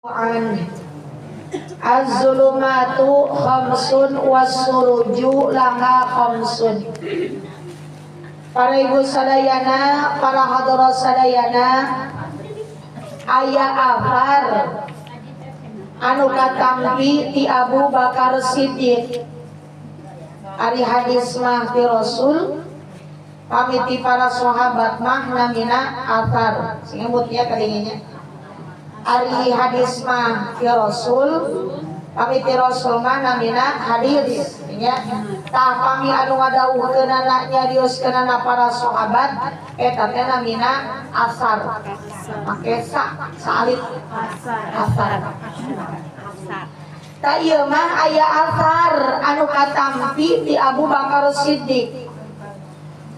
An Az-zulumatu khamsun was-suruju laha khamsun. Para ibu sadayana, para hadirat sadayana, aya athar anu katampi ti Abu Bakar Siddiq. Ari hadis mah ti Rasul, pamiti para sahabat mah namina athar. Sing nya kadinginya. Ari hadis mah ti Rasul, pamiti Rasul mah namina hadis nya. Tah, pami anu ngadawuhkeunana, nyarioskeunana para sahabat, eta teh namina asar, make sa saalit, asar. Tah, ieu mah aya asar anu katampi ti Abu Bakar Siddiq.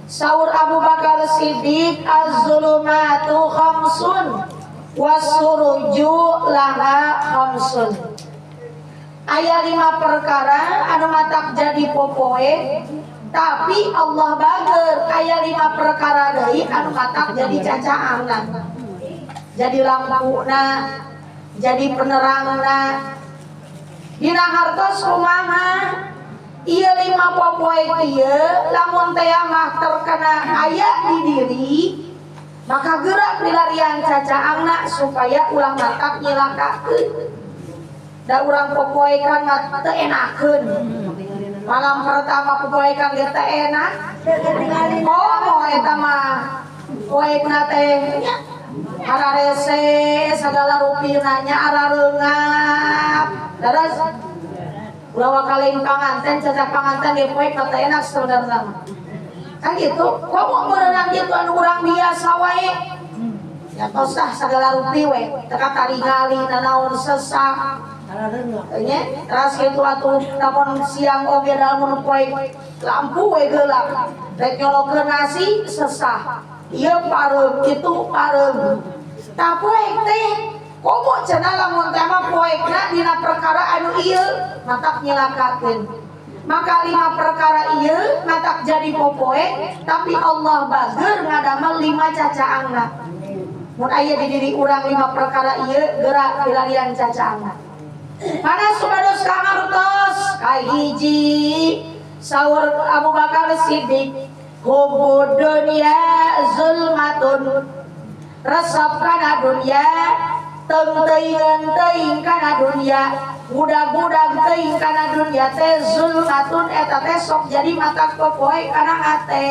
Saur Abu Bakar Siddiq, "Az-zulumatu khamsun wasuruju laha khamsun." Aya lima perkara anu matak jadi popoe, tapi Allah bager, aya lima perkara deui anu matak jadi cacaangna, jadi lampuna, jadi penerangna. Dina hartos kumaha ieu lima popoe ieu, lamun teh mah terkena aya di diri, maka gerak dilarian cacaangna supaya ulah matak nyilakakeun. Da urang popoekan mah teu enakeun. Malam pertama popoekan ge teu enak, komo eta mah poekna teh nya hararese sagala rupina nya, arareungap. Daras ulah kaleng panganten, cacak panganten ge poek teu enak sebenarnya mah. Kan gitu, komo meureunan gitu anu urang biasa wae ya, tos ah sagala rupi we teka taringali nanaon, sesah nya. Teras kitu atuh, lamun siang oge lamun poe lampu we gelap, rek nyolokeun nasi sesah, ieu pareum, kitu pareum. Tah, poek teh komo cenah lamun teh mah poekna dina perkara anu ieu matak nyilakakeun. Maka lima perkara ieu matak jadi popoe, tapi Allah bager ngadamel lima cacaangna. Mun aya di diri urang lima perkara ieu, gerak dilarian cacaangna. Mana supados kahartos? Kahiji, saur Abu Bakar Siddiq, "Hubbud dunya zulmatun." Resep kana dunya, teuing teuing kana dunya, budak-budak teuing kana dunya teh zulmatun, eta teh sok jadi matak popoe kana hate.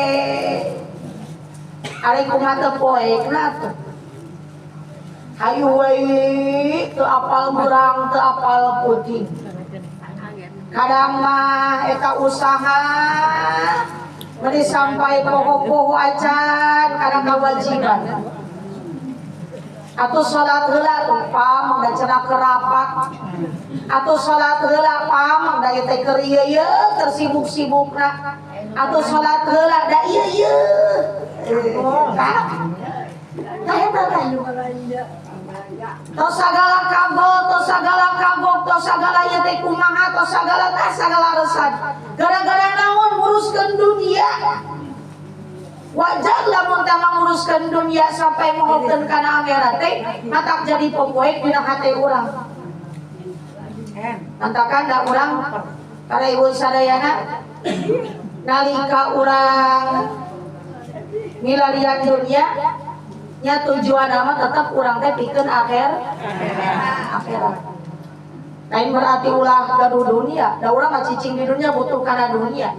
Ari kumaha teu poekna tuh? Hayu we, teu apal beurang, teu apal peuting. Kadang mah eta usaha beri sampai poho-poho acan kana kewajiban. Atau sholat heula tuh pamang da cenah kerapak, atau sholat heula pamang da ieu teh keur ieu ieu tersibuk-sibukna, atau sholat heula da ieu ieu kan. Nah, eta teh tos sagala kabel, tos sagala kagok, tos sagala ieu teh kumaha, tos sagala teh sagala resan. Gara-gara naon? Nguruskeun dunia. Wajar lamun teh nguruskeun dunia sampai mohokeun kana akhirat teh matak jadi popoek dina hate urang. Mantakan da urang, para ibu sadayana, nalika urang milarian dunia nya, tujuan mah tetap urang teh pikeun akhirat. Lain berarti ulah gaduh dunia, da urang mah cicing di dunia butuh kana dunia.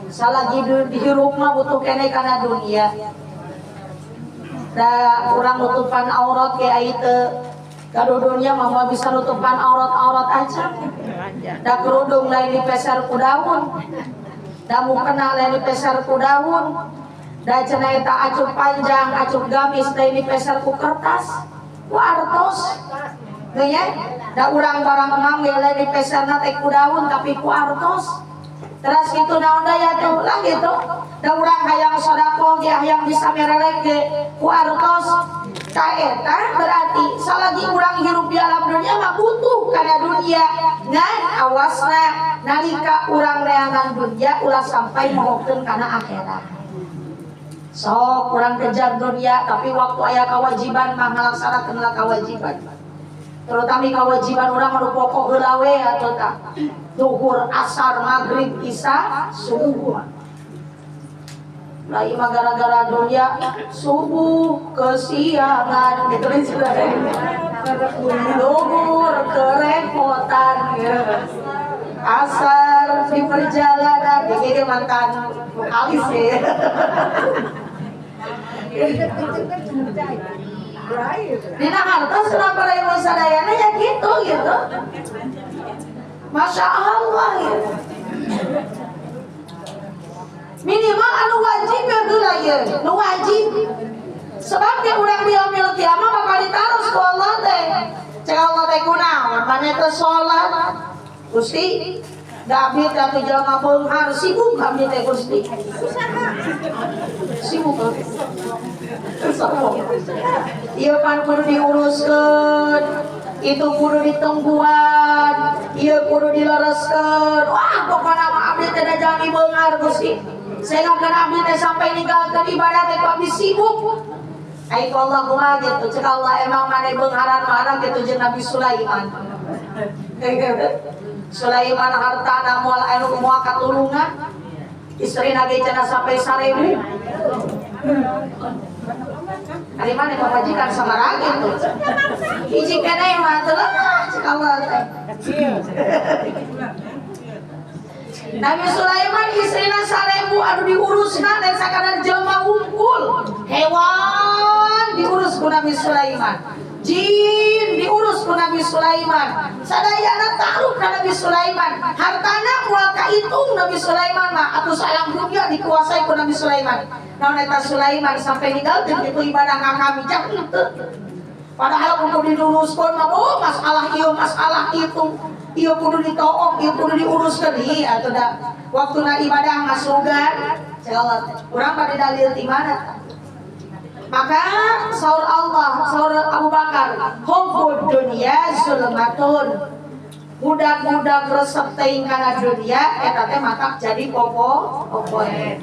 Salagi dihirup mah butuh keneh kana dunia. Da urang nutupan aurat ge ai teu gaduh dunia mah moal bisa nutupan aurat-aurat aja. Da kerudung lain dipeser ku daun. Da mukena lain dipeser ku daun. Da cenah eta acuk panjang, acuk gamis lain dipeser ku kertas, ku artos. Nya, da urang barang emang ge lain dipeserna teh ku daun, tapi ku artos. Terus gitu naon daya tuh lah gitu. Da urang hayang sedekah ge, hayang bisa merelek ge ku artos. Ta eta berarti salagi urang hirup di alam dunia mah butuh kana dunia. Ngan awasna nalika urang neangan dunia, ulah sampai mohokeun kana akhirat. Sok urang kejar dunia, tapi waktu aya kewajiban mah ngalaksanakeun lah kewajiban. Terutama kewajiban urang anu pokok heula we atuh tah. Zuhur, asar, maghrib, isya, subuh. Lah ieu mah gara-gara dunia subuh kesiangan gitu kan sudah. Zuhur kerepotan ya. Asar di perjalanan, ini mantan vokalis ya. Dina hartos kenapa ibu sadayana ya gitu gitu. Masya Allah gitu. Minimal anu wajib ya heula ye, nu wajib. Sebab ge urang di yaumil kiamah bakal ditaros ku Allah teh. Cek Allah teh kunaon maneh teh salat. Gusti, da abdi teh atuh jelema beunghar sibuk abdi teh Gusti. Sibuk. Ieu pan kudu diuruskeun, itu kudu ditungguan, ieu kudu dilereskeun. Wah, pokona mah abdi teh da jalmi beunghar Gusti. Sehingga abdi teh sampai ninggalkeun ibadah teh ku abdi sibuk. Ai ku Allah kumaha gitu, cek Allah emang maneh beungharan mana gitu jeung Nabi Sulaiman. Sulaiman hartana moal anu moal katulungan. Istrina ge cenah sampai 1000. Ari maneh pamajikan sabaraha gitu. Hiji keneh mah teu lengah cek Allah teh. Nabi Sulaiman istrina 1000 anu diurusna dan sakadar jelema wungkul. Hewan diurus ku Nabi Sulaiman. Jin diurus ku Nabi Sulaiman. Sadayana takluk ka Nabi Sulaiman. Hartana moal kahitung Nabi Sulaiman mah atuh salam dunia dikuasai ku Nabi Sulaiman. Naon eta Sulaiman sampai ninggalkeun kitu ibadah ka kami jang henteu. Padahal kudu diluruskeun mah oh masalah ieu masalah itu. Ieu kudu ditoong, ieu kudu diuruskeun ieu atuh da waktuna ibadah masugan. Cek Allah teh. Urang bade dalil ti mana? Maka saur Allah, saur Abu Bakar, hubbud dunya zulmatun. Budak-budak resep teuing kana dunia eta teh matak jadi popo popoe.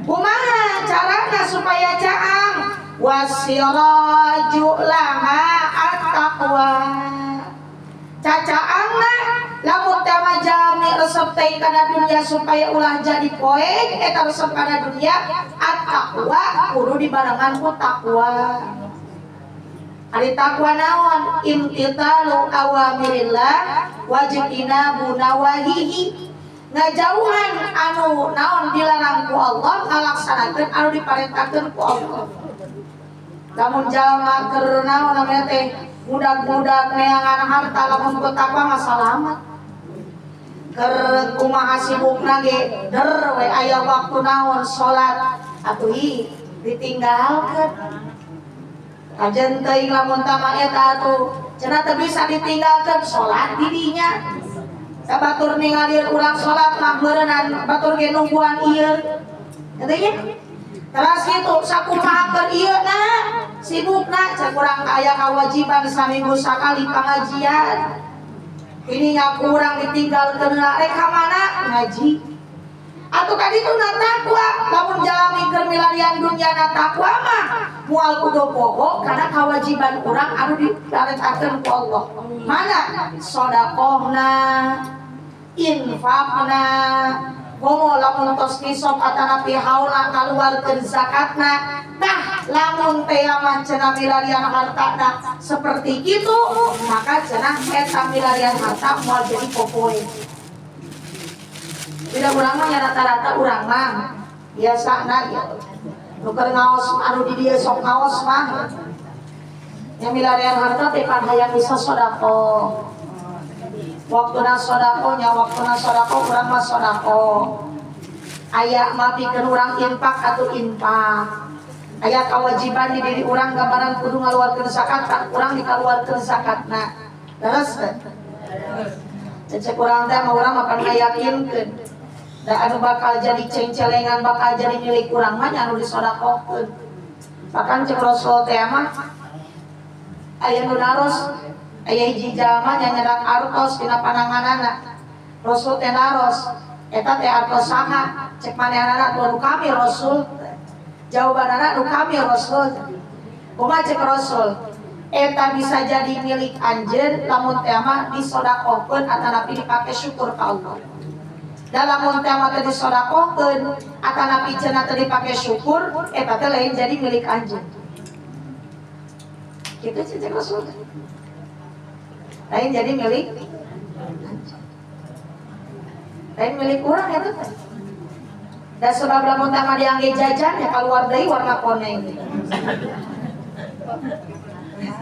Kumaha carana supaya caang? Wasiraju laha at-taqwa. Cacaangna lamun teh mah jalmi resep teuing kana dunia supaya ulah jadi poek eta resep kana dunia at-taqwa kudu dibarengan ku takwa. Ari takwa naon? Imtithalu awamirillah wajtinabu nawahihi. Ngajauhan anu naon dilarang ku Allah, ngalaksanakeun anu diparentahkeun ku Allah. Lamun jalma keur naon namanya teh budak-budak neangan harta lamun ku takwa mah salamat. Keur kumaha sibukna ge der we aya waktu naon salat atuh ih ditinggalkeun. Kajen teuing lamun tama eta atuh cenah teu bisa ditinggalkeun salat di dinya. Da batur ningali urang salat mah meureunnan batur ge nungguan ieu. Kitu nya. Teras kitu sakumaha keur ieu na sibukna cek urang aya kewajiban saminggu sakali pangajian. Ini nya kurang ditinggalkeun rek ka mana ngaji. Atuh ka ditu na takwa lamun jalmi keur milarian dunya na takwa mah moal kudu poho kana kewajiban urang anu diparentahkeun ku Allah. Mana sedekahna, infakna, komo lamun tos nisab atanapi haula kaluarkeun zakatna. Tah lamun teh mah cenah milarian hartana seperti itu maka cenah eta milarian harta moal jadi popoe. Tidak urang mah rata-rata urang mah biasana gitu. Nu keur ngaos anu di dieu sok ngaos mah nya milarian harta teh pan hayang bisa sedekah. Waktuna sedekah nya waktuna sedekah urang mah sedekah. Aya mah pikeun urang infak atuh infak. Aya kewajiban di diri urang gambaran kudu ngaluarkeun zakat kan urang dikaluarkeun zakatna. Leres teh? Cek urang teh mah urang mah pan ngayakinkeun. Da anu bakal jadi cengcelengan bakal jadi milik urang mah nya anu disodakohkeun. Bahkan cek Rasul teh mah aya nu naros aya hiji jalma nya nyerak artos dina pananganana. Rasul teh naros eta teh artos saha? Cek manehanana nu kami Rasul. Jawabanana nu kami Rasul. Kumaha cek Rasul? Eta bisa jadi milik anjeun lamun teh mah disodakohkeun atanapi dipake syukur ka Allah. Da lamun teh mah teu disodakohkeun atanapi cenah teu dipake syukur, eta teh lain jadi milik anjeun. Kitu cek Rasul. Lain jadi milik anjeun. Lain milik urang eta teh. Da sebab lamun teh mah diangge jajan ya keluar deui warna koneng.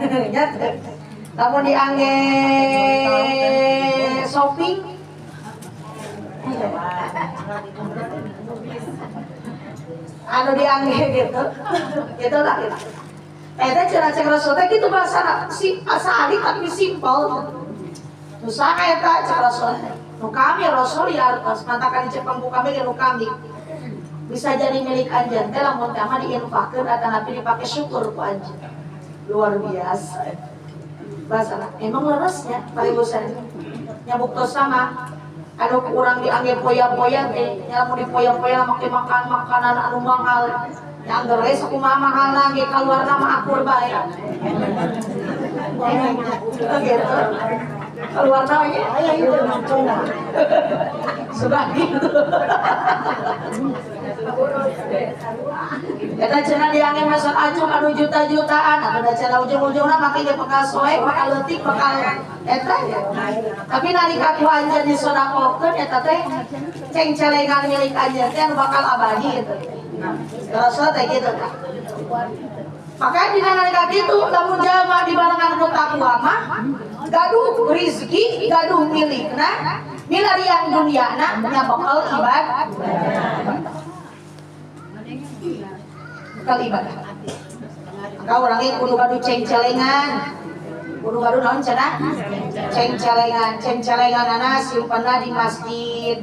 Nya teh. Lamun diangge shopping, anu diangge gitu, gitu lah gitu. Eta cenah cek Rasul teh kitu bahasana si asa alit tapi simpel. Nu saha eta cek Rasul teh? Nu kami Rasul ya artos mantakan cek pangku kami ge nu kami. Bisa jadi milik anjeun teh lamun teh mah diinfakkeun atanapi dipake syukur ku anjeun. Luar biasa. Bahasana emang leresnya paribusan. Nya buktos sama anu kurang diangge poya-poya teh, nya lamun dipoya-poya make makan makanan anu mahal. Nya angger we sakumaha mahalna ge kaluarna mah akur bae. Gitu. Keluarna nya sudah gitu. Eta cenah diangge masak acung anu juta-jutaan, atuh da cenah ujung-ujungna make ge bakal soek, bakal leutik, bakal eta ya. Tapi nalika ku anjeun disodakohkeun eta teh cengcelengan milik anjeun teh anu bakal abadi gitu. Rasul teh gitu tah. Makanya dina nalika kitu lamun jalma dibarengan ku takwa mah gaduh rizki, gaduh milikna, milarian duniana nya bakal ibadah. Bakal ibadah. Maka orangnya kudu gaduh cengcelengan. Kudu gaduh naon cenah? Cengcelengan, cengcelenganana simpenna di masjid,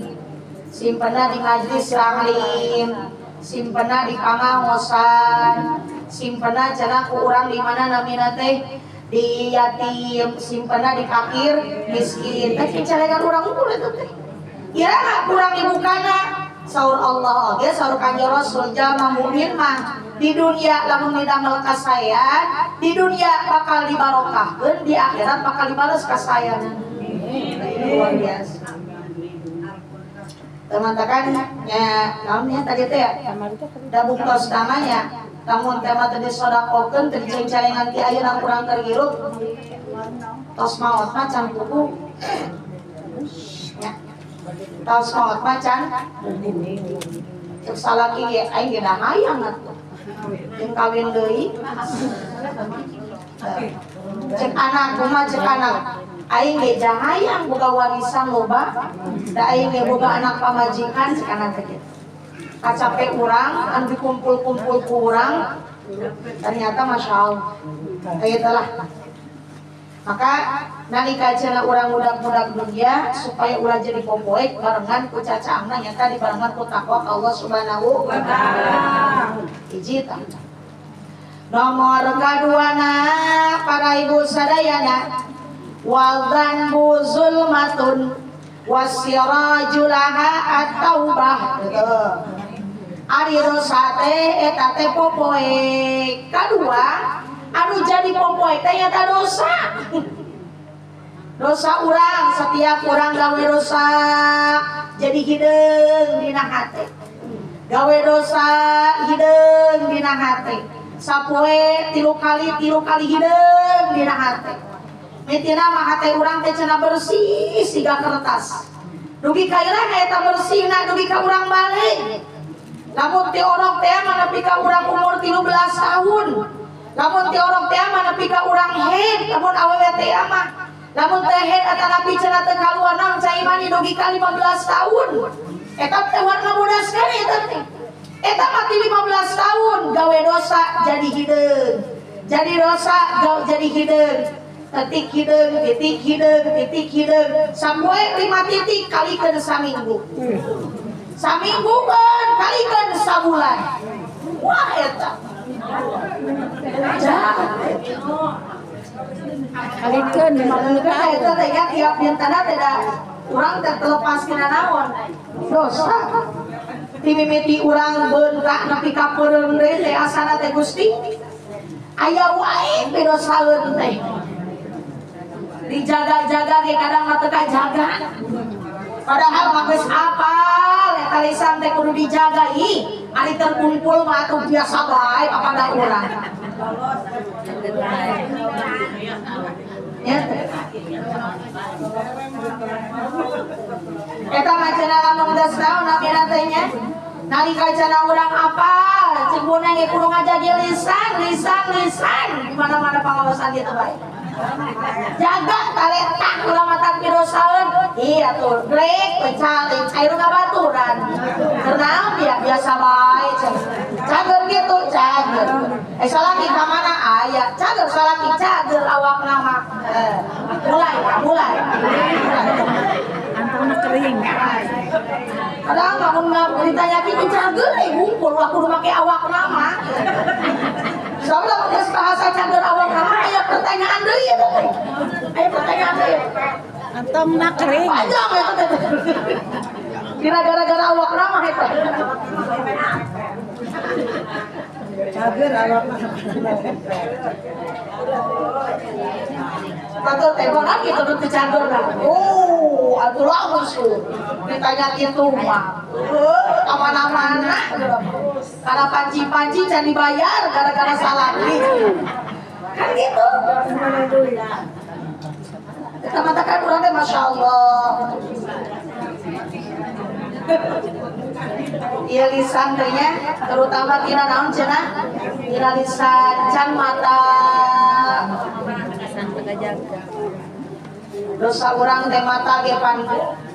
simpenna di majlis taklim, simpenna di pangaosan, simpenna cenah ku urang di mana namina teh di yatim, simpenna di fakir miskin. Teh cengcelengan urang unggul eta teh. Iraha kurang dibukana saur Allah oge saur Kanjeng Rasul jalma mukmin mah di dunia lamun didamel kasaean, di dunia bakal dibarokahkeun, di akhirat bakal dibales kasaean. Luar biasa. Teman-teman nya naon nya tadi teh ya? Da buktos namanya lamun teh mah teu disodakohkeun teu dicengcelengan ti ayeuna kurang terhirup tos maot mah can tuku nya. Tos maot mah can cek salaki ge aing ge da hayang atuh. Jeung kawin deui. Cek anak kumaha cek anak aing ge jahayang boga warisan loba da aing ge boga anak pamajikan cek anak teh kitu. Kacape urang anu dikumpul-kumpul ku urang ternyata masya Allah kayak itulah. Maka nalika cenah urang budak-budak dunia supaya ulah jadi popoek barengan ku cacaangna nyata dibarengan ku takwa ka Allah Subhanahu wa taala. Hiji tah. Nomor kaduana para ibu sadayana wal dzanbu zulmatun wasiraju laha at-taubah gitu. Ari dosa teh eta teh popoek. Kadua anu jadi popoek teh nyata dosa. Dosa urang setiap urang gawe dosa jadi hideung dina hate. Gawe dosa hideung dina hate. Sapoe tilu kali hideung dina hate. Mitina mah hate urang teh cenah bersih siga kertas. Dugi ka iraha eta bersihna dugi ka urang balik. Lamun ti orok teh mah nepi ka urang umur 13 tahun. Lamun ti orok teh mah nepi ka urang haid, lamun awewe teh mah lamun teh haid atanapi cenah teu kaluar naon cai mani dugi ka 15 tahun. Eta teh warna muda sekali eta teh. Eta mah ti 15 tahun gawe dosa jadi hideung. Jadi dosa gawe jadi hideung. Titik hideung, titik hideung, titik hideung. Sapoe 5 titik kalikeun saminggu. Saminggu kan kalikeun sabulan. Wah eta. Kalikeun 50 tahun. Eta teh nya tiap dintana teh da urang teh terlepas tina naon? Dosa. Ti mimiti urang beunka nepi ka peureum deui teh asana teh Gusti. Aya wae pidosaeun teh. Dijaga-jaga ge kadang mah teu kajaga. Padahal mah geus apal eta lisan teh kudu dijaga ih. Ari terkumpul mah atuh biasa bae kapada urang. Ya teh. Eta mah cenah lamun geus naon namina teh nya? Nalika cenah urang apal, cek buneng ge kudu ngajagi lisan, lisan, lisan. Di mana-mana pangaosan kitu bae. Jaga taletak ulah matan pidosaeun. Iya tuh, grek pecalik, cair ngabaturan. Karena dia biasa bae. Cager gitu, cager. Salaki ka mana aya? Cager salaki cager awak nama. Mulai, mulai. Antona kering. Padahal lamun ditanya kitu cager ngumpul ulah kudu make awak nama. Soalnya lamun geus bahasa cager awak nama aya pertanyaan deui eta teh. Aya pertanyaan deui. Antongna kering. Panjang eta teh. Kira gara-gara awak nama eta. Cager awak nama. Patut telepon gitu nu teu cager dah. Oh, atuh langsung ditanya kitu mah. Ka mana-mana. Karena panci-panci can dibayar gara-gara salah. Kan gitu. Kita matakan urang teh Masya Allah. Iya lisan teh nya, terutama tina naon cenah? Tina lisan can mata. Dosa urang teh mata ge pan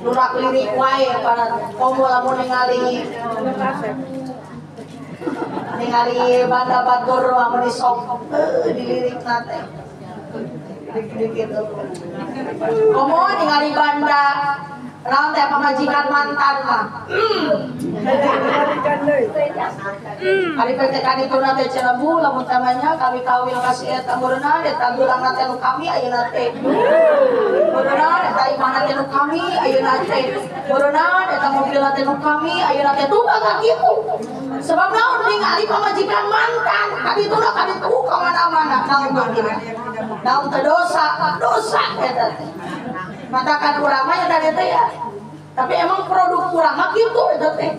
lurak lirik wae pana komo lamun ningali ningali banda batur lamun disok dilirikna teh. Gitu. Komo ningali banda naon teh pamajikan mantan mah. Ari teh kan itu teh cenah bu lamun tamanya kami kawin kasih eta meureunna eta geulangna teh nu kami ayeuna teh. Meureunna eta imahna teh nu kami ayeuna teh. Meureunna eta mobilna teh nu kami ayeuna teh tuh kagak kitu. Sebab naon ningali pamajikan mantan kadituna kaditu ka mana-mana naon bagina. Naon teh dosa, dosa eta teh. Matakan urang mah eta teh ya. Tapi emang produk urang mah kitu eta teh.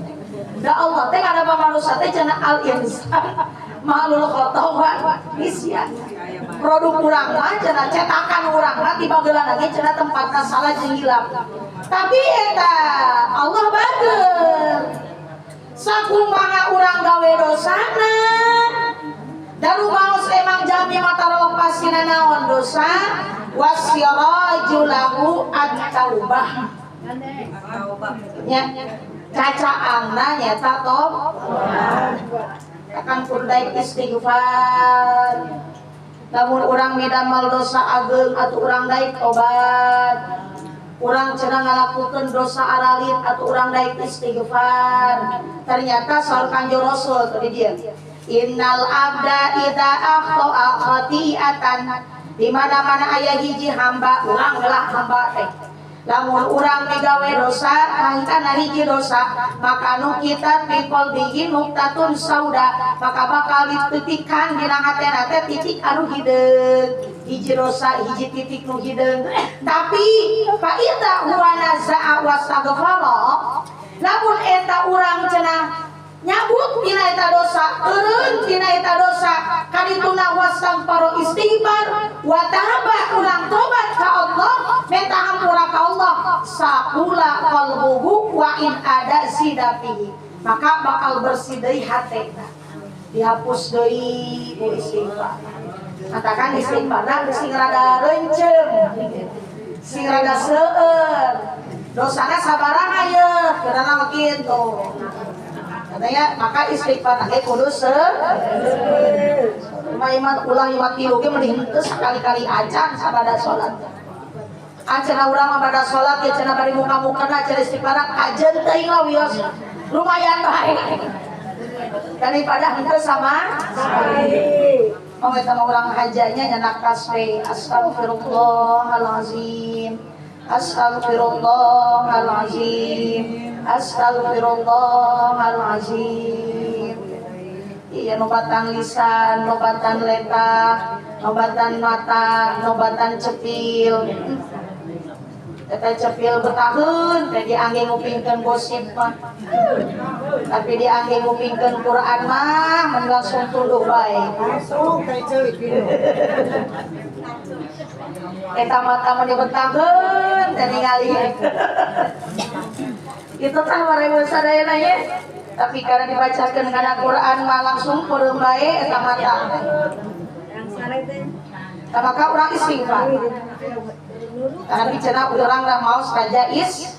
Da Allah teh kada manusia teh cenah al insan mahlul khotowan nisyan. Produk urang mah cenah cetakan urang mah ti bageulana ge cenah tempatna salah jeung hilap. Tapi eta Allah bager. Sakumaha urang gawe dosana da rumaos emang jami mata lepasina naon dosa wasiraju lahu at-taubah. Nya cacaangna nyata tobat. Akan kundai istighfar. Lamun urang midamel dosa ageung atuh urang daek tobat. Urang cenah ngalakukeun dosa aralit atuh urang daek istighfar. Ternyata saur Kanjeng Rasul tadi dia. Innal abda idza akhta'a khati'atan. Di mana-mana aya hiji hamba, urang lah hamba teh. Lamun urang migawe dosa, kahitana hiji dosa, maka nu kita fi qalbihi nuqtatun sauda, maka bakal dititikan dina hatena teh titik anu hideung. Hiji dosa, hiji titik nu hideung. Tapi fa idza huwa naza'a wastaghfara, lamun eta urang cenah nyabut tina eta dosa, eureun tina eta dosa, kadituna wastaghfara istighfar, wa tahaba urang tobat ka Allah, minta hampura ka Allah, sakula qalbuhu wa in ada zidafihi, maka bakal bersih deui hatena, dihapus deui ku istighfar. Katakan istighfarna sing rada reuncem, sing rada seueur, dosana sabaraha yeuh, geurana mah kitu. Katanya maka istighfar teh kudu seueur. Iman ulah imat tilu ge mending henteu sakali-kali acan sabada salat. Acan urang mah bada salat ge cenah bari muka-mukana cenah istighfar kajeun teuing lah wios. Lumayan bae. Daripada henteu sama sekali. Oh eta mah urang hajanya nyanak tasbih astagfirullahalazim. Astagfirullahalazim. Astagfirullahalazim. Iya, nobatan lisan, nobatan letah, nobatan mata, nobatan cepil. Eta cepil betahun teh diangge ngupingkeun gosip mah. Tapi diangge ngupingkeun Quran mah mun langsung tunduh bae. Langsung teh ceulik gitu. Eta mata mun dibetahkeun teh ningali. Itu tah warewa sadayana ye. Tapi karena dibacakeun kana Quran mah langsung peureum bae eta mata. Tah maka urang istighfar. Karena bicara urang lah maos raja is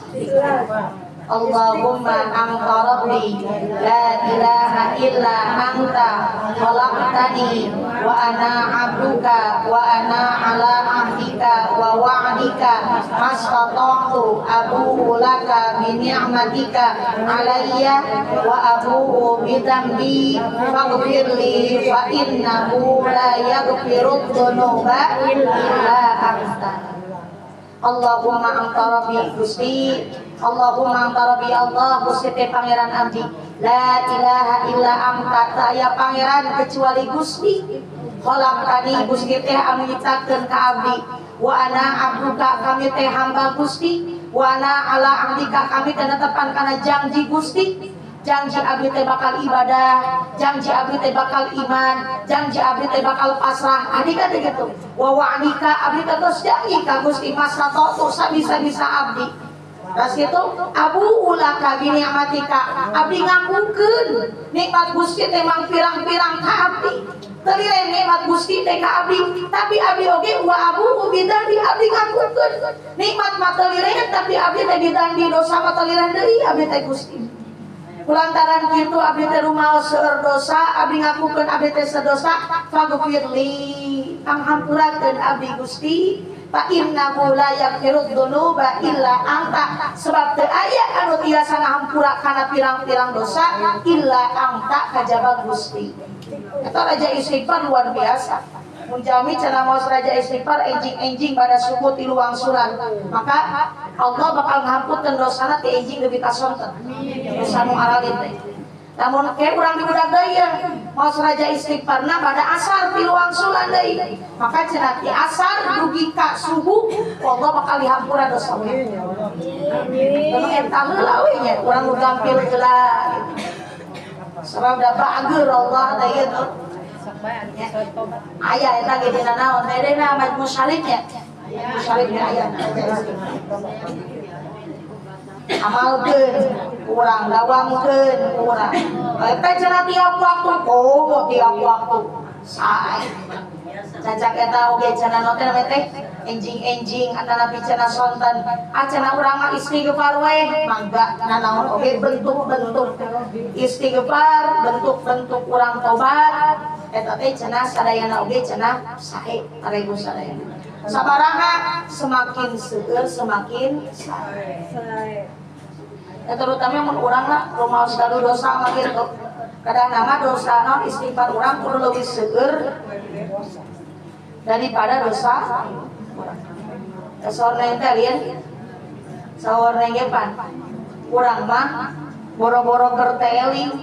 Allahumma anta rabbi la ilaha illa anta khalaqtani wa ana abduka wa ana ala ahdika wa wa'dika mastata'tu abu'u laka bi ni'matika alayya wa abu'u bi dzambi faghfirli fa innahu la yaghfirudz dzunuba illa anta. Allahumma anta rabbi Gusti, Allahumma anta rabbi Allah Gusti teh pangeran abdi, la ilaha illa anta, tak aya pangeran kecuali Gusti. Khalaqtani Gusti teh anu nyiptakeun ka abdi, wa ana abduka kami teh hamba Gusti, wa ana ala ahdika kami teh netepan kana janji Gusti. Janji abdi teh bakal ibadah, janji abdi teh bakal iman, janji abdi teh bakal pasrah. Adika teh gitu. Wa wa'dika abdi teh terus janji ka Gusti masatatu sabisa-bisa abdi. Terus itu abu ulaka bi ni'matika. Abdi ngakukeun nikmat Gusti teh mang pirang-pirang ka abdi. Teu nikmat Gusti teh ka abdi, tapi abdi oge wa abu bidzambi abdi ngakukeun nikmat mah teu liren tapi abdi teh bidzambi dosa mah teu liren deui abdi teh Gusti. Kulantaran kitu abdi teh rumaos seueur dosa, abdi ngakukeun abdi teh sedosa, faghfirli, panghampurakeun abdi Gusti, fa innahu la yaghfirudz dzunuba illa anta, sebab teu aya anu tiasa ngahampura kana pirang-pirang dosa illa anta kajaba Gusti. Eta raja istighfar luar biasa. Mun jami cenah maos raja istighfar enjing-enjing pada subuh tilu wangsulan, maka Allah bakal ngahampurkeun dosana ti enjing leuwih ka sonten. Dosa nu aralit teh. Namun kayak urang dibudak deui ya, maos raja istighfarna pada asar tilu wangsulan deui. Maka cenah ti asar dugi ka subuh Allah bakal dihampura dosa. Amin. Eta heula we nya urang nu gampil heula. Sebab da bager Allah teh gitu. Aya eta ge dina naon teh dina Majmu Syarifnya. Syarifnya aya. Amalkeun urang, dawamkeun urang. Eta cenah tiap waktu, komo tiap waktu. Sae. Cacak eta oge cenah naon teh namanya teh enjing-enjing atanapi cenah sonten. Ah cenah urang mah istighfar we, mangga nanaon oge bentuk-bentuk istighfar, bentuk-bentuk urang tobat. Eta teh cenah sadayana oge cenah sae taregu sadayana. Sabaraha semakin seueur semakin sae. Ya, terutama mun urang lah rumaos gaduh dosa mah gitu. Kadang nama dosa naon istighfar urang kudu leuwih seueur daripada dosa urang. Saur neng teh lian. Saur neng ge pan. Urang mah boro-boro keur teh eling.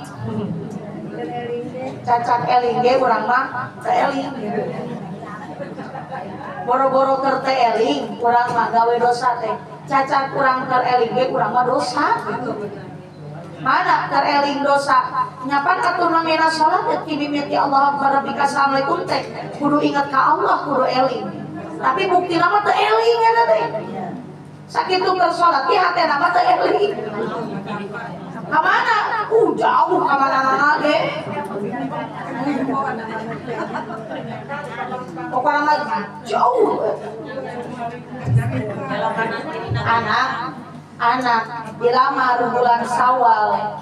Cacak eling ge urang mah teh eling. Boro-boro keur teh eling urang mah gawe dosa teh. Cacak urang keur eling ge urang mah dosa gitu. Mana keur eling dosa? Nyapan atuh namina salat teh ki mimiti Allah Akbar rabbika assalamualaikum teh kudu ingat ka Allah kudu eling. Tapi buktina mah teu eling eta teh. Sakitu keur salat ge hatena mah teu eling. Ka mana? Jauh ka mana-mana ge. Pokoknya mah jauh. Anak dilamar bulan Sawal,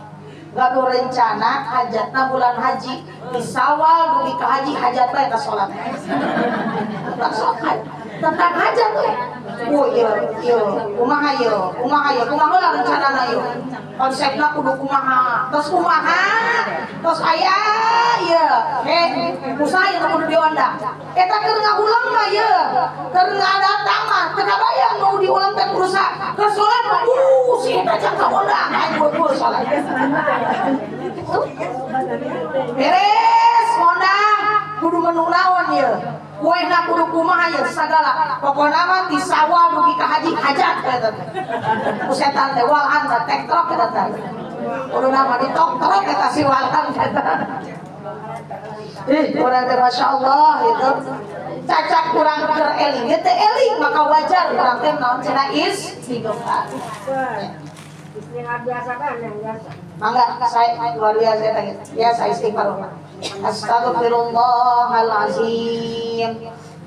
gaduh rencana hajatna bulan haji, di Sawal dugi ka haji hajatna eta salat. Tentang salat, tentang hajat we. Oh iya, iya, kumaha ieu, kumaha ieu, kumaha heula rencanana ieu. Konsepna kudu kumaha, tos kumaha, tos aya ieu. Usaha ieu kudu diondang. Eta keur ngahuleng mah ieu, keur ngadatang mah teu kabayang nu diulang teh kudu sa. Keur salat mah si eta jang kaondang, aing kudu salat. Tutup. Beres ngondang kudu menu naon ieu. Kuehna kudu kumaha ieu sagala. Pokona mah ti sawah dugi ka haji hajat eta teh. Ku setan teh walhan teh tektrok eta teh. Kudu nama ditok-trok eta si walhan eta. Ih, urang teh masyaallah itu. Cacak kurang keur eling ge teh eling maka wajar urang teh naon cenah istighfar. Istighfar biasa kan yang biasa. Mangga saya luar biasa tadi. Biasa istighfar mah. Astagfirullahalazim.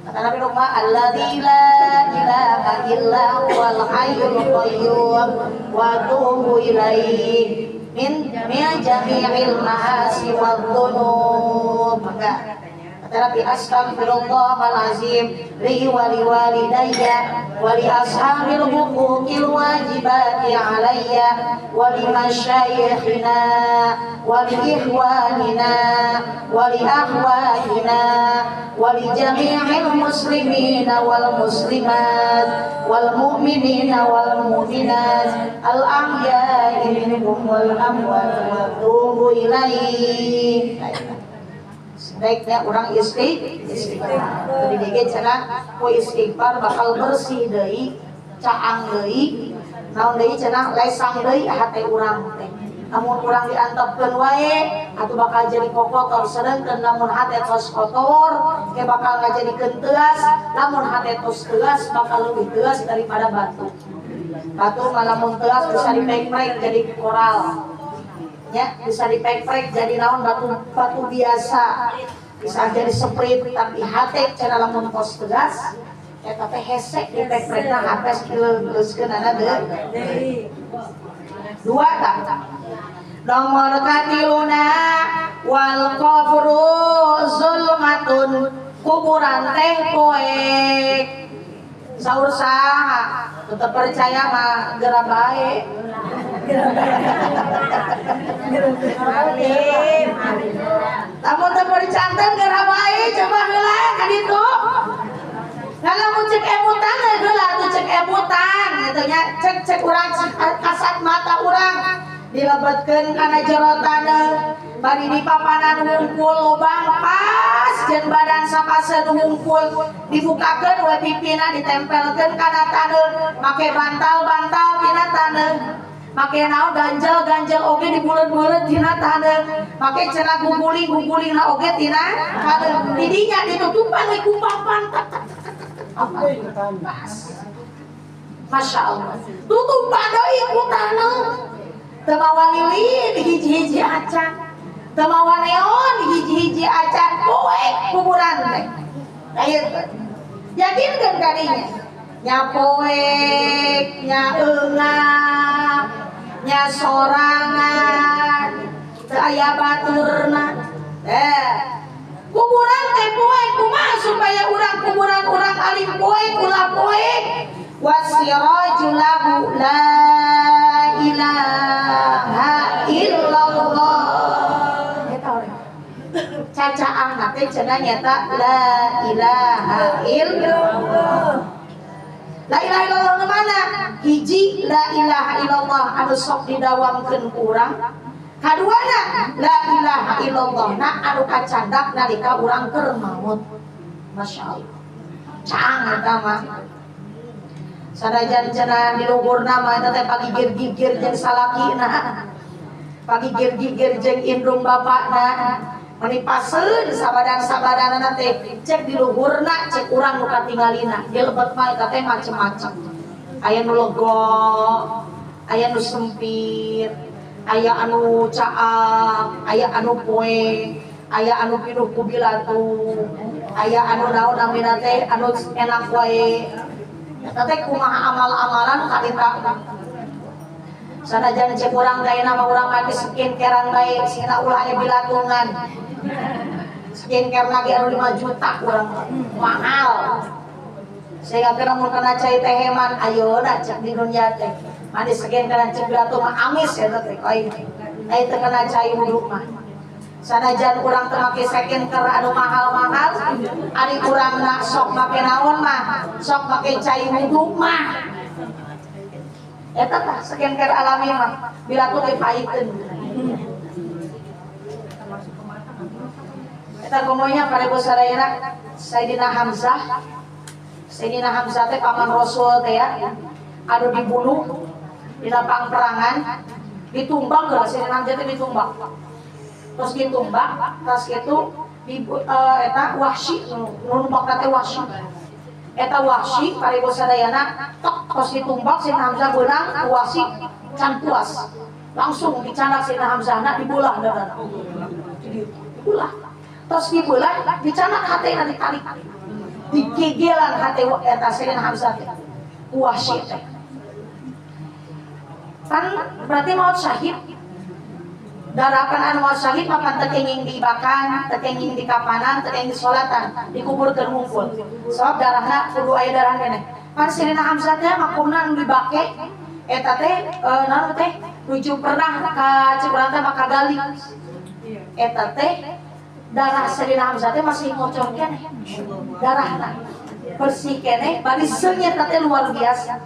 Kata Nabi Rumah, alladzi la ilaha illa huwal hayyul qayyum wa atubu ilaihi min jami'il ma'asi wad dzunub. Maka kata Nabi, astaghfirullahalazim li wa li walidayya wa li ashabil huquqil wajibati alayya wa li masyayikhina wa li ikhwanina wa li akhwatina wa li jami'il muslimina wal muslimat wal mu'minina wal mu'minat al ahya'i minhum wal amwat wa atubu ilaihi. Sebaiknya orang istighfar. Jadi dia cenah ku istighfar bakal bersih deui, caang deui, naon deui cenah lesang deui hate urang teh. Lamun urang diantepkeun wae atuh bakal jadi kokotor, sedengkeun lamun hate tos kotor ke bakal ngajadikeun teuas, lamun hate tos teuas bakal leuwih teuas daripada batu. Batu mah lamun teuas bisa dipek-prek jadi koral. Ya, bisa dipek-prek jadi naon batu batu biasa. Bisa jadi sprite, tapi hate cenah lamun tos tegas eta teh hese dipek-prekna hate dileuleuskeunana deui. Dua tak. Nomor katiluna wal qabru zulmatun, kuburan teh poek. Saur saha tetep percaya mah geura bae. Alim, alim. Lamun teu percanten geura bae coba heula ka ditu. Nah lamun cek emutan heula atuh cek emutan gitu nya, cek cek urang kasat mata urang dilebetkeun kana jero taneuh bari di papanan wungkul lubang pas jeung badan sapaseun wungkul dibukakeun we pipina ditempelkeun kana taneuh make bantal-bantal tina taneuh make naon ganjel-ganjel oge dibuleut-buleut tina taneuh make cenah guguling-gugulingna oge tina taneuh didinya ditutupan we ku papan pas. Masya Allah tutupan deui ku taneuh teu mawa lilin hiji-hiji acan teu mawa neon hiji-hiji acan poek kuburan teh. Ayo yakinkeun kadinya nya poek nya eungap nya sorangan teu aya baturna. Kuburan teh poek kumaha supaya urang kuburan urang alim poek ulah poek wasiraju lahu la ilaha illallah. Eta urang cacaang teh cenah nyata la ilaha illallah. La ilaha illallah nu mana? Hiji la ilaha illallah anu sok didawamkeun ku urang. Kaduana la ilaha illallah na anu kacandak nalika urang keur maot. Masya Allah. Caang eta mah. Sanajan cenah di luhurna mah eta teh pagigir-gigir jeung salakina. Pagigir-gigir jeung indung bapakna. Meni paseun sabadan-sabadanana teh cek di luhurna cek urang nu katingalina. Di lebet mah eta teh macem-macem. Aya nu lega, aya nu sempit, aya anu caang, aya anu poe, aya anu pinuh ku bilatu, aya anu naon namina teh anu enak wae. Eta teh kumaha amal-amalan karita. Sanajan cek urang teh mah urang make skincarean bae, sina ulah aya bilatungan. Skincare lagi anu 5 juta urang mahal. Sehingga kena mun kena cai teh heman ayeuna cek di dunia teh. Manis skincare cek bilatung mah amis eta teh aing. Ai teu kena cai wudu mah. Sanajan urang teu make skincare anu mahal-mahal, ari urang na sok make naon mah, sok make cai wudu mah. Eta tah skincare alami mah, bilatung teh paiteun. Eta komonya para ibu sadayana, Sayyidina Hamzah. Sayyidina Hamzah teh paman Rasul teh ya. Anu dibunuh di lapang perangan, ditumbang geus Sayyidina Hamzah teh ditumbang. Terus ditumbang, terus itu di eta Wahsy, nu numbak teh Wahsy. Eta Wahsy para ibu sadayana tok terus ditumbak Sayyidina Hamzah beunang, Wahsy can puas. Langsung dicanak Sayyidina Hamzah na dibelah dadana. Dibelah. Terus dibelah, dicanak hatena ditarik. Digegelan hate eta Sayyidina Hamzah teh. Wahsy teh. Kan berarti maut syahid. Darapan anu maut syahid mapan teu kenging dibakan, teu kenging dikapanan, teu kenging disolatan, dikuburkeun hungkul. Sebab darahna kudu aya darah keneh. Pan Sayyidina Hamzah teh makomna anu dibake eta teh naon teh nuju pernah ka cik urang teh maka gali. Eta teh darah Sayyidina Hamzah teh masih ngocor keneh. Darahna bersih keneh, bari seungit teh luar biasa.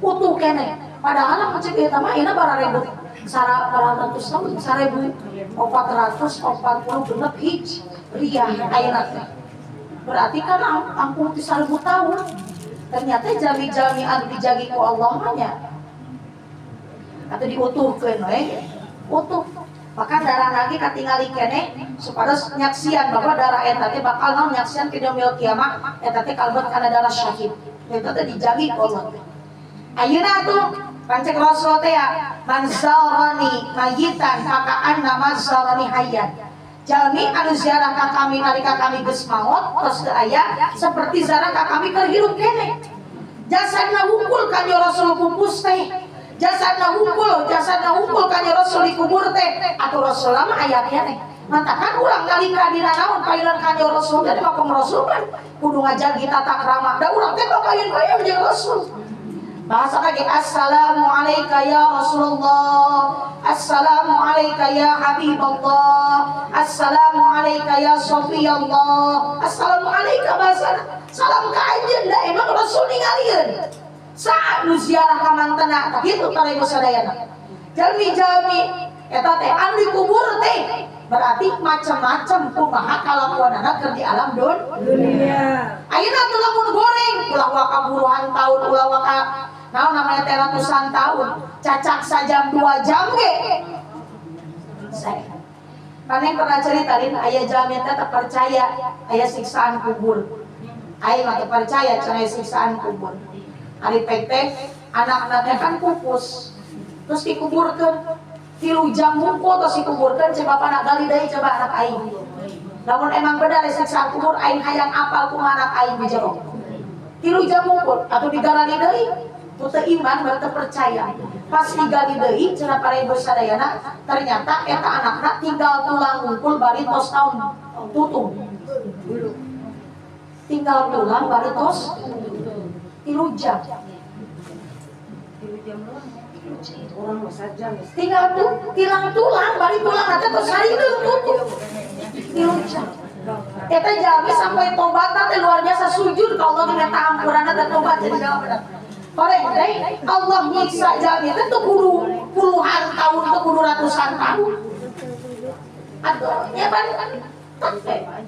Utuh keneh. Padahal lamun cek eta mah ayeuna bararebu sara ratus tahun 1446 Hijriah ayeuna teh. Berarti kan angkung ti 1000 tahun. Ternyata jami-jami anu dijagi ku Allah mah nya. Atau diutuhkeun we. Utuh. Bahkan darah lagi katingali keneh supados nyaksian bahwa darah eta teh bakal naon nyaksian ke yaumil kiamah eta teh kalebet kana darah syahid. Eta teh dijagi ku Allah. Ayeuna atuh pancek Rasul teh ya man zarani mayitan faka'anna ma zarani hayyan. Jalmi anu ziarah ka kami nalika kami geus maot tos teu aya seperti ziarah ka kami keur hirup keneh. Jasadna wungkul ka Rasul pupus teh. Jasadna wungkul, jasadna wungkul ka Rasul dikubur teh. Atuh Rasul mah aya keneh. Matakan urang nalika dina naon payunan ka Rasul jadi makom Rasul kan kudu ngajagi tata krama. Da urang teh bakayun-kayun jeung Rasul. Bahasa lagi assalamu alayka ya Rasulullah, assalamu alayka ya Habiballah, assalamu alayka ya Sofiyallah, assalamu alayka bahasa salam ka anjeun da emang Rasul ningalieun. Saat nu ziarah ka mantena tah kitu para ibu sadayana. Jalmi-jalmi eta teh anu dikubur teh berarti macam-macam kumaha kalakuanana keur di alam dunia. Ayeuna atuh lamun goreng ulah waka puluhan tahun ulah waka naon namanya teh ratusan tahun cacak sajam 2 jam ge. Saya Maneh pernah cerita lin aya jalmi teh teu percaya aya siksaan kubur. Aing mah teu percaya cenah aya siksaan kubur. Ari pek teh anakna teh kan pupus. Terus dikuburkeun 3 jam hungkul terus dikuburkeun cek bapana gali deui coba anak aing. Lamun emang benar siksaan kubur aing hayang apal kumaha anak aing di jero. 3 jam hungkul atuh digarali deui. Ku teu iman berarti percaya. Pas digali deui cenah para ibu sadayana ternyata eta anakna tinggal tulang hungkul bari tos naon tutung. Tinggal tulang bari tos 3 jam. 3 jam doang. Orang mah sajam. Tinggal tuh tilang tulang bari tulang nanti tos harideung tutup. 3 jam. Eta jalmi sampai tobat teh luar biasa sujud ka Allah minta ampuranna dan tobat jadi bener. Koreng teh Allah nyiksa jalmi teh teu kudu puluhan tahun teu kudu ratusan tahun. Atuh nya pan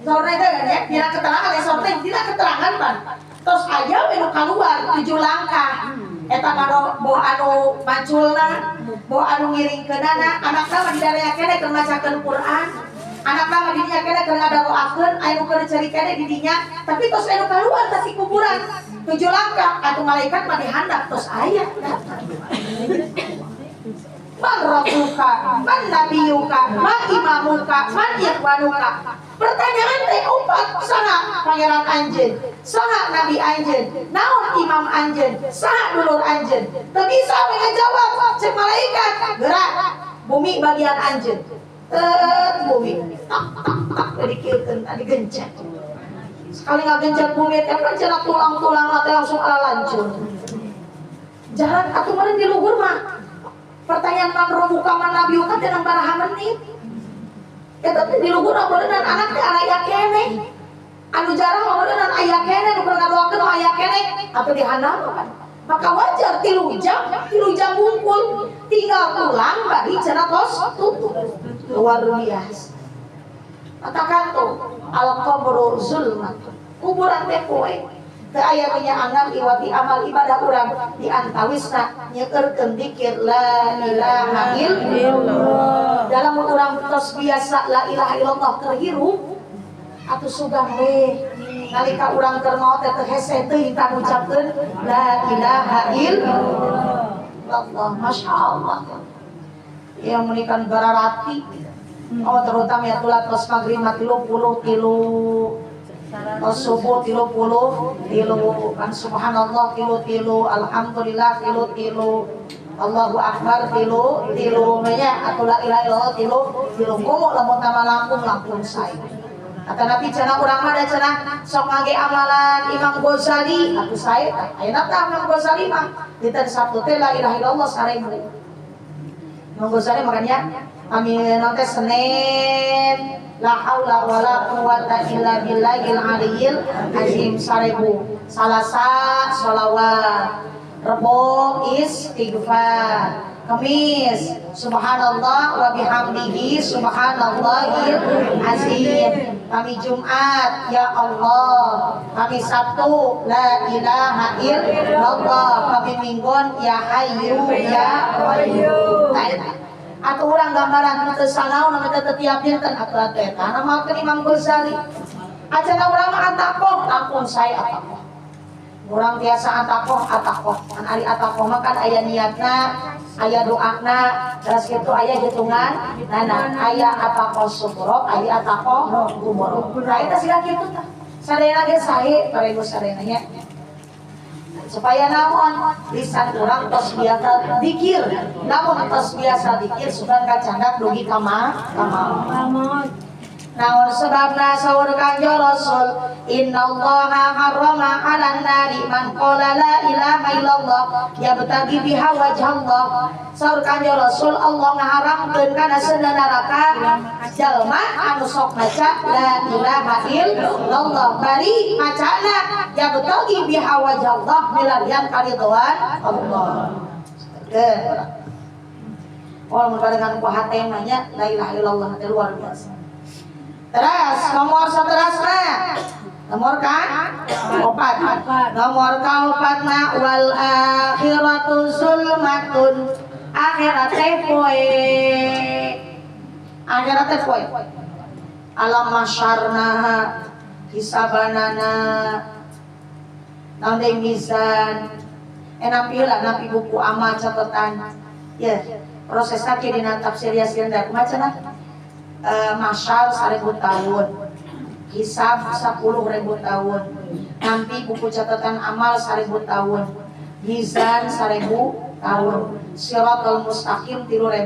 sore teh nya dina keterangan ya sore teh dina keterangan pan. Terus aya we nu kaluar 7 langkah. Eta mah boh anu maculna, boh anu ngiringkeunana, anakna mah didaraya keneh keur macakeun Quran. Anakna mah didinya keneh keur ngadaroakeun, aya nu keur ceri keneh di dinya, tapi tos anu kaluar teh si kuburan. 7 langkah atuh malaikat mah dihandap tos aya datang. Man rabbuka, man nabiyuka, ma imamuka, man ikhwanuka. Pertanyaan teh 4, saha pangeran anjeun, saha nabi anjeun, naon imam anjeun, saha dulur anjeun. Teu bisa we ngajawab cek malaikat, gerak bumi bagian anjeun. Tet bumi tak tak tak dikieukeun tadi gencet. Sekali ngagencet bumi teh kan cenah tulang-tulang teh langsung ala lancur. Jalan atuh meureun di luhur mah. Pertanyaan man rabbuka man nabiyuka teh nang baraha menit. Eta teh di luhur mah beuneunan anak teh aya keneh. Anu jarang mah beuneunan aya keneh nu keur ngadoakeun nu aya keneh atuh dihandap kan. Maka wajar 3 jam, 3 jam bungkul tinggal tulang bari cenah tos tutup. Luar biasa. Katakan tuh al qabru zulmatun. Kuburan teh poe. Teu aya minyaangan iwati amal ibadah urang di antawisna nyeurkeun dikir la ilaha illallah. Dalam urang tos biasa la ilaha illallah terhirup atuh sugan we nalika urang keur maot teh teu hese teuing tah ngucapkeun la ilaha illallah. Masya Allah. Yang menikan bararati. Oh terutama ya tulat tos maghrib 33, tos subuh 33 kan subhanallah 33, alhamdulillah 33, Allahu akbar 33 nya atau la ilaha illallah 33 komo lamun tambah langkung langkung sae. Kata Nabi cenah urang mah da cenah sok ngage amalan Imam Ghazali atuh sae tah. Ayeuna tah Imam Ghazali mah dinten Sabtu teh la ilaha illallah 1000. Imam Ghazali makanya kami nanti Senin la haula wala quwata illa billahil aliyyil azim 1000, Salasa sholawat, Rebo istighfar, Kamis subhanallah wa bihamdihi subhanallahil azim, kami Jumat ya Allah, kami Sabtu la ilaha illallah, kami Minggon ya hayyu ya qayyum. Atau orang gambaran teu sanaon namanya teu tiap dinten atuh atuh eta ngamalkeun Imam Ghazali. Acana urang mah atakoh, ampun saya atakoh. Urang tiasa atakoh, atakoh. Kan ari atakoh mah kan aya niatna, aya doana, terus kitu aya hitungan, nah aya atakoh sugro, aya atakoh kubro. Nah eta siga kitu tah. Sadayana ge sae para ibu sadayana nya. Supaya naon lisan urang tos biasa dikir, namun tos biasa dikir sugan kacandak dugi ka maot. Naon sebabna saur Kanjeng Rasul innallaha harrama 'alan nari man qala la ilaha illallah yabtaghi biha wajhallah. Saur Kanjeng Rasul Allah ngaharamkeun kana seuneu neraka jalma anu sok maca la ilaha illallah bari macana yabtaghi biha wajhallah milarian karidhoan Allah. Keun. Oh, mun barengan ku hate mah nya la ilaha illallah teh luar biasa. Teras nomor seterusnya nomor kan opat, nomor kaopatna wal akhiratu zulmatun. Akhirat teh poe, akhirat teh poe alam masyarna hisabanana naon deui mizan nampi heula nampi buku amal catatan ya prosesna kieu dina tafsir Yasin da kumaha cenah? Masyar 1000 tahun, hisab 10.000 tahun, nanti buku catatan amal 1000 tahun, mizan 1000 tahun, siratal mustaqim 3000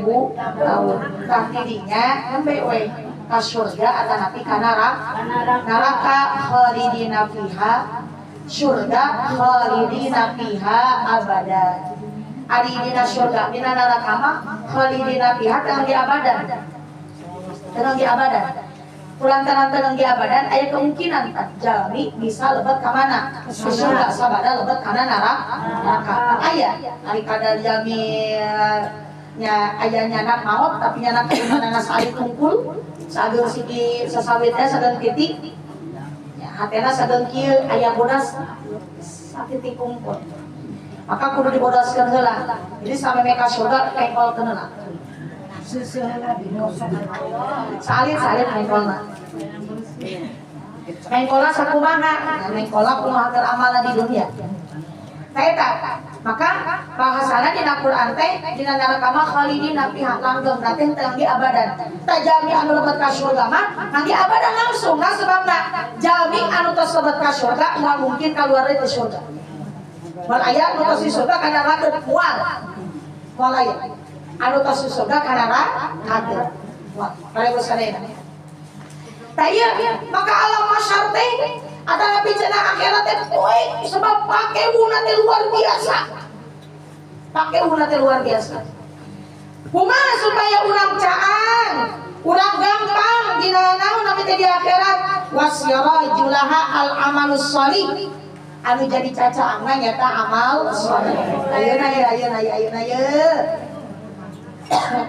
tahun. Tah tidinya nembe we ka surga atanapi ka neraka khalidina fiha, surga khalidina fiha abada. Ari dina surga dina neraka mah khalidina fiha teu di abadan. Tenang di abadan. Kulantaran tenang di abadan aya kemungkinan kan jalmi bisa lebet ka mana? Ke surga sabada lebet kana neraka. Kan aya ari kadar jalmi nya aya nyanak maot tapi nyanak keimanana saeutik tungkul sageung siki sasawit teh sageung titik ya hatena sageung kieu aya bodas satitik kungkul. Maka kudu dibodaskeun heula. Jadi sameme ka surga pengkolkeun heula. Salit-salit mengkolna. Mengkolna sakumaha? Nah, mengkolna kumaha keur amalna di dunia. Tah eta, maka bahasana dina Quran teh dina neraka mah khalidina fiha langgeng berarti teu di abadan. Tah jalmi anu lebet ka surga mah nanti abadan langsung. Nah sebabna jalmi anu tos lebet ka surga moal mungkin kaluar deui ti surga. Moal aya anu tos di surga kana neraka moal. Moal aya. Anu tos di surga kana neraka. Moal. Para ibu sadayana. Tah ieu maka alam masyar teh ada nabi cenah akhirat teh poe sebab pakewuna teh luar biasa. Pakewuna teh luar biasa. Kumaha supaya urang caang, urang gampang dina naon nabi teh di akhirat wasyarajulaha al amalus sholih. Anu jadi cacaangna nyata amal sholih. Ayeuna ye ayeuna ye ayeuna ye.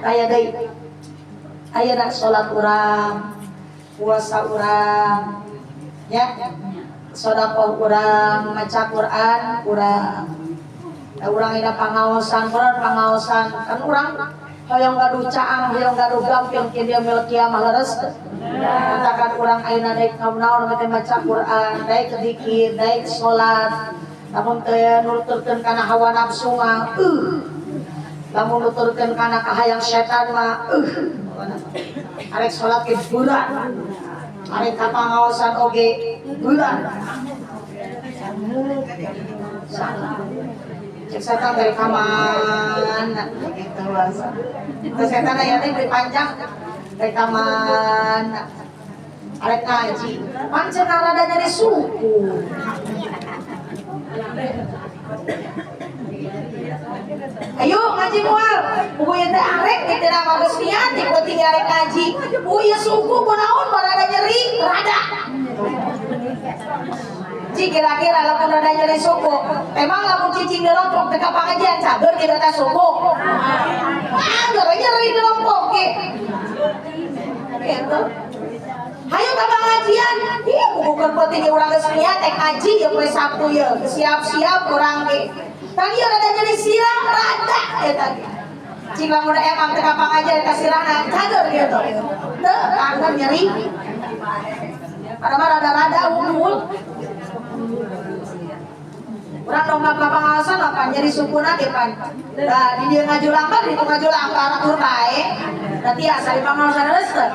Aya deui. Ayeuna salat urang. Puasa urang ya, sedekah urang, maca Quran urang. Da urang ina pangaosan Quran, pangaosan kan urang hoyong gaduh caang, hoyong gaduh gamping ke dia mil kiamah leres. Katakan urang ayeuna daek naon teh maca Quran, daek zikir, daek salat. Lamun teu nuturkeun kana hawa nafsu mah, lamun nuturkeun kana kahayang setan mah, arek salat ge berat, arek ka pangaosan oge berat. Cek setan dari kamana gitu bahasa. Cek setan aya teh beri panjang dari kamana. Arek ngaji, pancen rada nyari suku. Ayo ngaji moal, buku ieu teh arek teh teu nama geus niat teh penting arek ngaji. Bu ieu suku kunaon barada nyeri rada. Ci kira-kira lamun rada nyeri suku, emang lamun cicing di lompok teh ka pangajian cager kita teh suku. Ah, gara nyeri di lompok ge. Gitu. Hayu ka pangajian, ieu buku keur penting urang geus niat teh ngaji ieu poe Sabtu ieu, siap-siap urang ge. Tadi rada nyeri sirah rada eta ge. Cing lamun emang teh ka pangajian ka sirahna cager gitu. Teu kangen nyeri. Padahal rada-rada unggul. Urang dongkap ka pangaosan apa nyeri sukuna ge pan. Da di dieu ngajulangkar di ditu ngajulangkar atur bae. Da tiasa di pangaosan geus teu.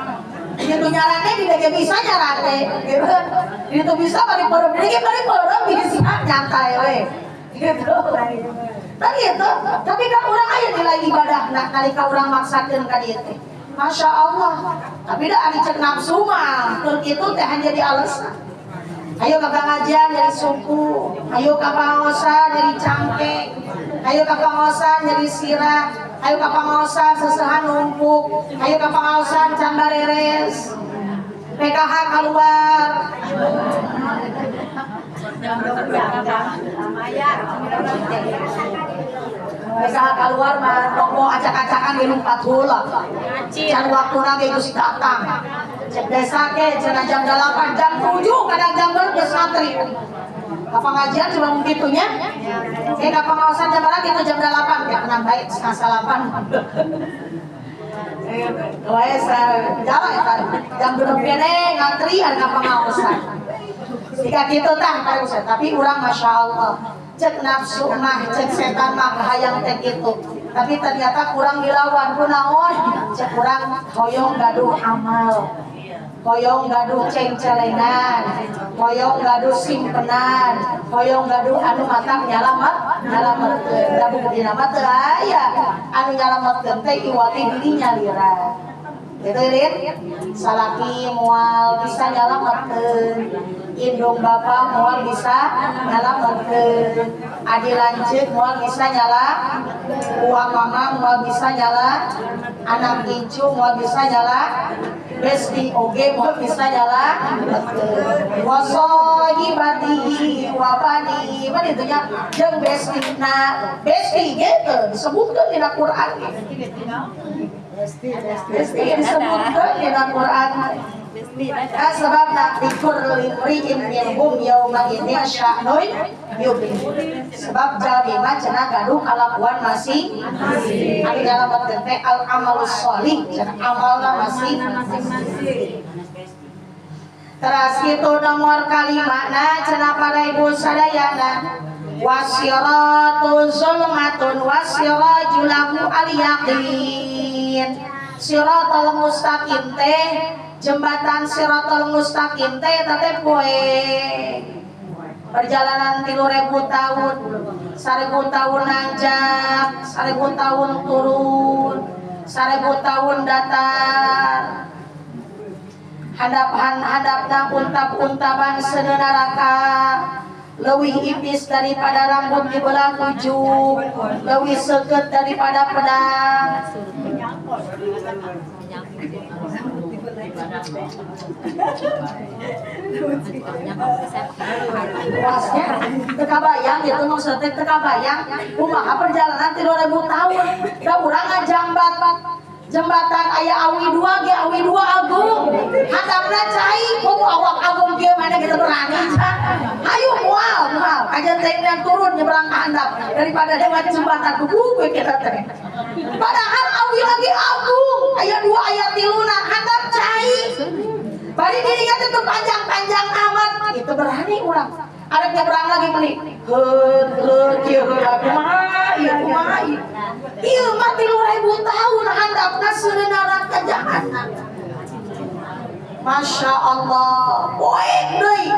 Di ditu nyarate di dieu ge bisa nyarate gitu. Di ditu bisa bari peureum di dieu bari peureum bisa nyantai we. Gitu. Tadi itu, tapi kan urang aya nilai ibadahna nalika urang maksakeun ka dieu teh. Masya Allah. Tapi da ari cek nafsu mah keur kitu teh hanya jadi alasan. Ayo ka pengajian nyeri suku, ayo ka pangaosan nyeri cangkeng, ayo ka pangaosan nyeri sirah, ayo ka pangaosan sesehan numpuk, ayo ka pangaosan can bareres, PKH keluar. PKH keluar mah toko acak-acakan di lumpat heula. Can waktuna ge geus datang. Cek desa ke cenah jam 8, jam 7 kadang jam berapa geus ngantri. Ka pengajian cuma mungkin nya. Ka pengaosan jam berapa itu jam 8 ya tenang baik setengah salapan. Wae jalan eta jam genep kene ngantri ari ka pengaosan. Jika kitu tah tapi urang Masya Allah cek nafsu mah cek setan mah hayang teh kitu. Tapi ternyata kurang dilawan kunaon cek kurang hoyong gaduh amal. Hoyong gaduh cengcelengan, hoyong gaduh simpenan, hoyong gaduh anu matak nyalamet, nyalametkeun. Da buku dina mah teu aya anu nyalametkeun teh iwati diri nyalira. Gitu Lin? Salaki moal bisa nyalametkeun, indung bapa moal bisa nyalametkeun, adi lanceuk moal bisa nyala, uang mama moal bisa nyala, anak incu moal bisa nyala, besti oge moal bisa nyala. Wasohibatihi wa bani, mana itu nya jeung bestina, besti gitu disebutkeun dina Quran. Besti disebutkeun dina Quran. Sebabna likulli imri'in minhum yauma idzin sya'nun yughni. Sebab jalmi mah cenah gaduh kalakuan masing masing. Ari nyalametkeun teh al amalus sholih, cenah amalna masing masing. Teras kitu nomor kalimana cenah para ibu sadayana. Wasiratu zulmatun wasiraju lahu al yaqin. Siratal mustaqim teh jembatan siratal mustaqim teh eta teh poe perjalanan 3000 tahun, 1000 tahun nanjak, 1000 tahun turun, 1000 tahun datar. Hadapan hadapna untap-untapan seuneu neraka leuwih ipis daripada rambut dibelah tujuh, leuwih seukeut daripada pedang. Puasnya teu kabayang gitu maksudnya teu kabayang kumaha perjalanan 3000 tahun da urang ngajambat Jembatan aya awi dua ge, awi dua agung, handapna cai. Komo awak agung kieu, mana kita berani can. Hayu, moal moal kajian teh yang turun nyebrang ke handap daripada lewat jembatan kuku we kita teh. Padahal awi lagi agung, aya dua, aya tiluna, handap cai. Bari dirinya itu panjang-panjang amat itu, berani urang. Ada nyebrang lagi meni heut heut kieu heula, kumaha ieu, kumaha ieu? Ieu mah 3000 tahun handapna seuneu neraka jahanam. Masya Allah, poek deui.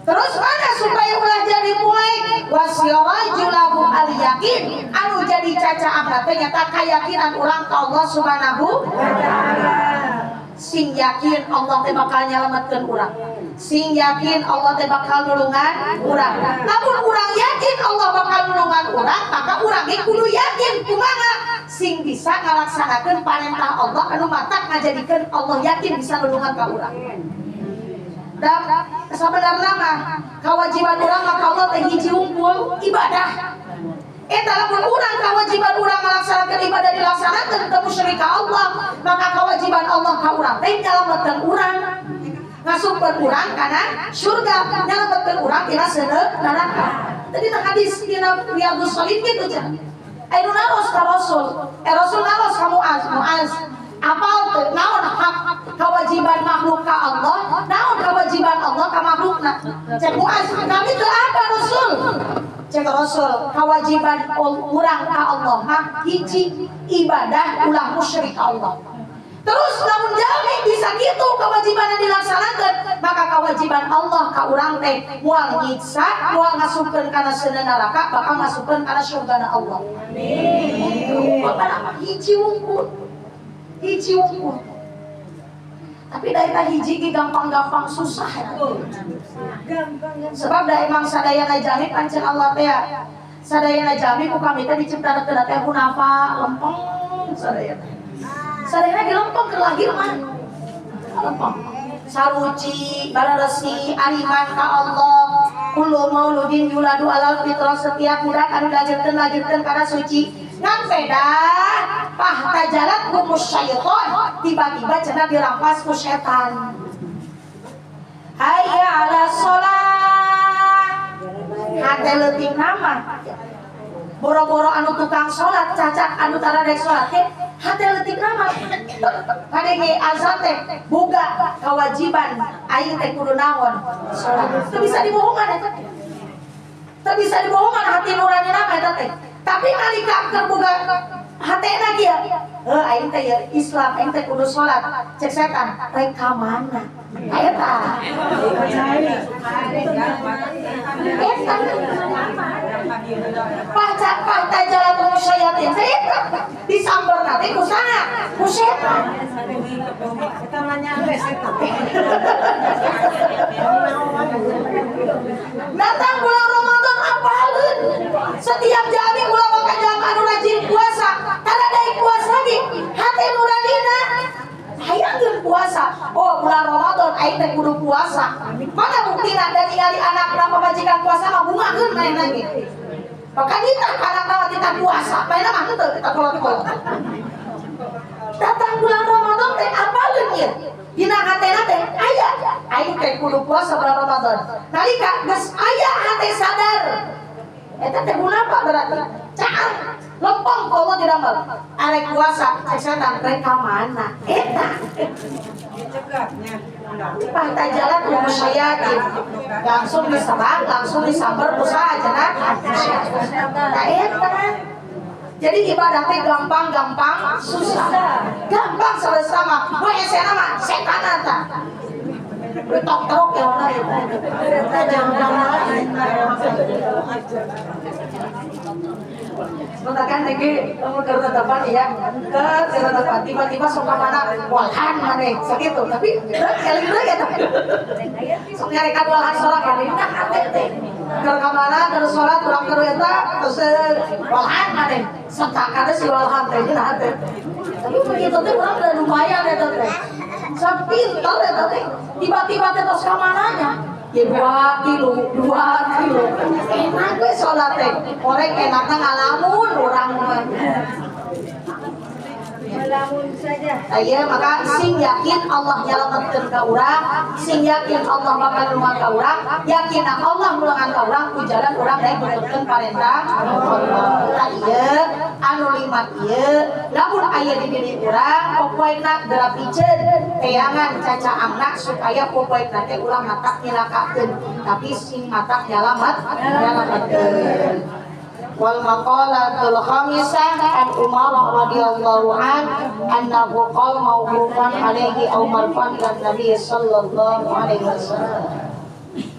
Terus mana supaya ulah jadi poek? Wasiraju lahu al yakin. Anu jadi caca teh nyata keyakinan urang ka Allah Subhanahu wa Ta'ala. Sing yakin Allah teh bakal nyelametkeun urang. Sing yakin Allah teh bakal nulungan urang. Lamun urang yakin Allah bakal nulungan urang, maka urang ge kudu yakin kumaha sing bisa ngalaksanakeun parentah Allah anu matak ngajadikeun Allah yakin bisa nulungan ka urang. Dan sebenarnya mah kewajiban urang mah ka Allah teh hiji wungkul, ibadah. Eta lamun urang kewajiban urang melaksanakan ibadah dilaksanakan teu musyrik ka Allah, maka kewajiban Allah ka urang teh nyalametkeun urang, ngasupkeun urang kana surga, nyalametkeun urang tina seuneu neraka. Tadi na hadis dina Riyadhus Shalihin kitu cenah. Anu naros ka Rasul, eh, Rasul naros ka Muaz, "Muaz, apal teu naon hak kewajiban makhluk ka Allah, naon kewajiban Allah ka makhlukna?" Cek Muaz, "Kami teu apa, Rasul?" Cek Rasul, kewajiban urang ka Allah mah hiji, ibadah, ulah musyrik ka Allah. Terus lamun jalmi bisa gitu kewajiban yang dilaksanakan, maka kewajiban Allah ka urang teh moal nyiksa, moal ngasupkeun kana seuneu neraka, bakal ngasupkeun kana surgana Allah. Amin. Apa hiji wungkul. Hiji wungkul. Tapi dari hiji ge gampang-gampang susah ya. Sebab da emang sadayana jalmi pancen Allah teh ya. Sadayana jalmi ku kami teh diciptakeun teh hunafa, lempeng sadayana. Sadayana ge lempeng keur lahir mah. Lempeng. Saruci, bararesi, ariman ka Allah. Kullu mauludin yuladu alal fitrah, setiap budak anu dilahirkeun lahirkeun kana suci. Ngan beda fahtajalat humus syaiton, tiba-tiba cenah dirampas ku setan. Hayya ala sholat. Hate leutik nama. Boro-boro anu tukang sholat, cacat anu tara rek sholat teh hate leutik nama. Kadenge azan teh boga kewajiban aing teh kudu naon? Sholat. Teu bisa dibohongan eta teh. Teu bisa dibohongan hati nurani nama eta teh. Tapi nalika keur boga hatena kieu, heuh, aing teh ya Islam, aing teh kudu sholat. Cek setan, rek ka mana? Eta. Eta. Paca pahta jalan syayatin. Eta disamber nanti ku saha? Ku setan. Kita nanya setan. Datang bulan Ramadan apaleun. Setiap jalmi ulah maka jalma anu rajin puasa. Tara daek puasa lagi. Hate nuranina hayangkeun puasa. Oh, bulan Ramadan aing teh kudu puasa. Mana buktina? Dan ningali anakna pamajikan puasa mah bungakeun manehna ge. Maka kita anakna mah kita puasa, manehna mah henteu, kita kolot-kolot. Datang bulan Ramadan teh apaleun ieu? Dina hatena teh aya aing teh kudu puasa bulan Ramadan. Nalika geus aya hate sadar. Eta teh apa berarti? Caang lempeng ku Allah didamel. Arek puasa, cek setan, rek ka mana? Eta. Pantai jalan syayatin. Langsung diserang, langsung disamber ku saha cenah? Nah, eta. Jadi ibadah teh gampang-gampang susah. Gampang selesai mah. Wah, esena mah setan eta. Tok-tok ya mana itu. Sebentar kan lagi kamu ke depan ya, ke depan tiba-tiba sok ka mana walhan mana segitu, tapi eling deui eta. Sok nyarekan walhan sorangan ini nah hate teh. Keur ka mana keur salat urang keur eta terus walhan mana setakan si walhan teh dina hate. Tapi begitu teh urang udah lumayan eta teh. Sapintar eta teh. Tiba-tiba teh tos ka mananya? Ya 2 kilo, 2 kilo. Enak we sholat teh. Orang enaknya ngalamun urang mah. Melamun saja. Aya, maka sing yakin Allah nyalametkeun ka urang, sing yakin Allah bakal nulungan ka urang, yakin Allah nulungan ka urang ku jalan urang daek nutupkeun parentah Allah. Tah, ieu anu lima ieu lamun aya di diri urang, popoekna geura piceun, teangan cacaangna supaya popoekna teh ulah matak nyilakakeun, tapi sing matak nyalametkeun. Wal maqalatul khamisah an Umar radhiyallahu an annahu qala mauqufan alaihi aw marfu'an ila Nabi sallallahu alaihi wasallam.